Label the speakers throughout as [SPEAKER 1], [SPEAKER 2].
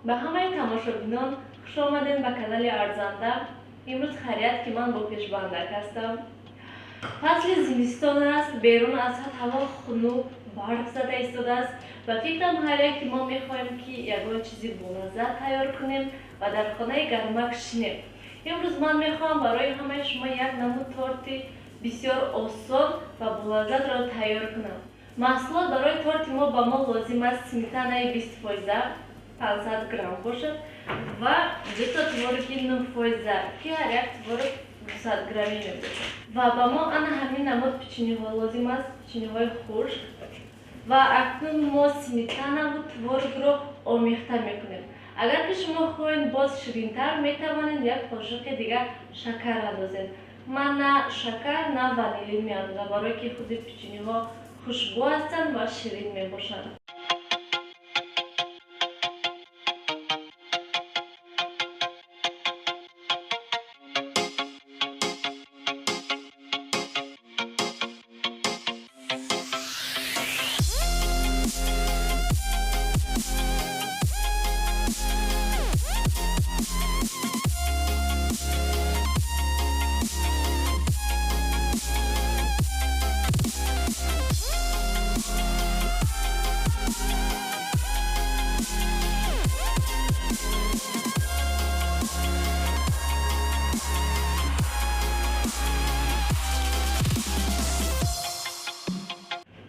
[SPEAKER 1] Ба ҳамаи тамошобинон хуш омадем ба канали Арзанда. Имрӯз хайрият ки ман бо пешбандак ҳастам. Фасли зимистон аст, берун аз ҳад ҳаво хунук, барф зада истодааст ва фикрам ҳар як ки мо мехоҳем ки ягон чизи болаззат тайёр кунем ва дар хонаи гармак шинем. Имрӯз ман мехоҳам барои ҳамаи шумо як намуд торти бисёр осон ва болаззатро тайёр кунам. Маҳсулот барои торти мо ба мо лозим аст сметанаи 20%, 500 грамм бошад ва дута твороги 9%, ки ҳар як творог 200 граммӣ мебошад. Ва ба мо ана ҳамин намуд печениҳо лозим аст, печениҳои хушк. Ва акнун мо сметанаву творогро омехта мекунем. Агар ки шумо хоҳед боз ширинтар, метавонед як қошиқи дигар шакар андозед. Ман на шакар, на ванилин меандозам, барое ки худи печениҳо хушбӯ ҳастанд ва ширин мебошанд.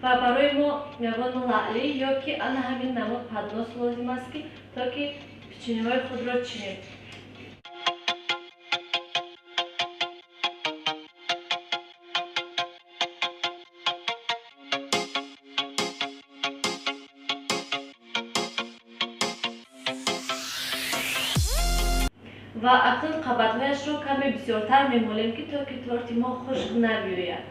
[SPEAKER 1] Ва барои мо ягон лаъли ё ки ана ҳамин намуд поднос лозим аст, ки то ки печениҳои худро чинем. Ва акнун қабатҳояшро каме бисёртар мемолем, ки то ки торти мо хушк набиёяд.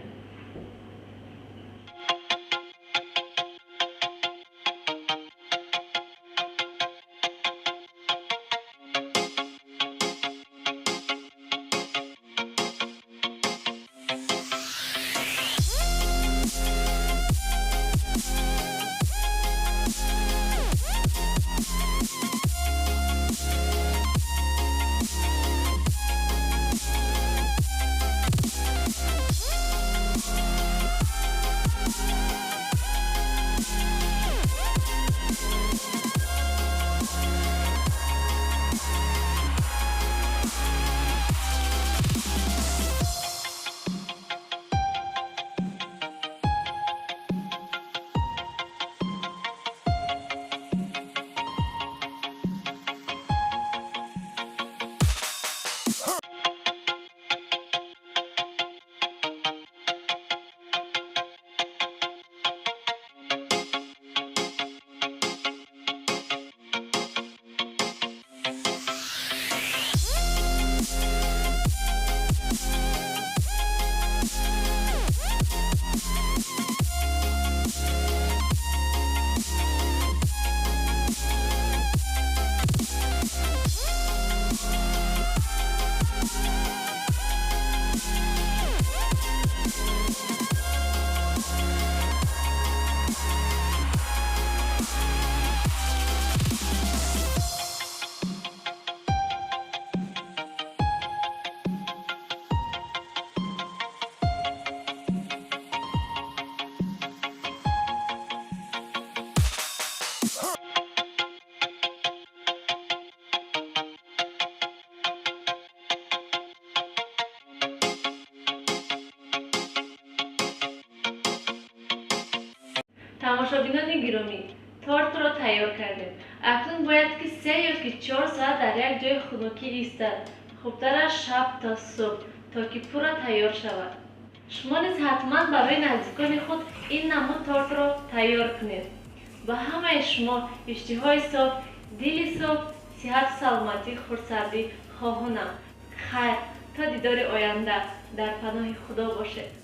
[SPEAKER 1] Тамошобинони гиромӣ, тортро тайёр кардем. Акнун бояд ки 3 ё ки 4 соат дар як ҷои хунукӣ истад, хубтараш шаб то субҳ, то ки пурра тайёр шавад. Шумо низ ҳатман барои наздикони худ ин намуд тортро тайёр кунед. Ба ҳамаи шумо иштиҳои соф, дили соф, сиҳату саломатӣ, хурсандӣ хоҳонам. Хайр, то дидори оянда дар паноҳи Худо бошед.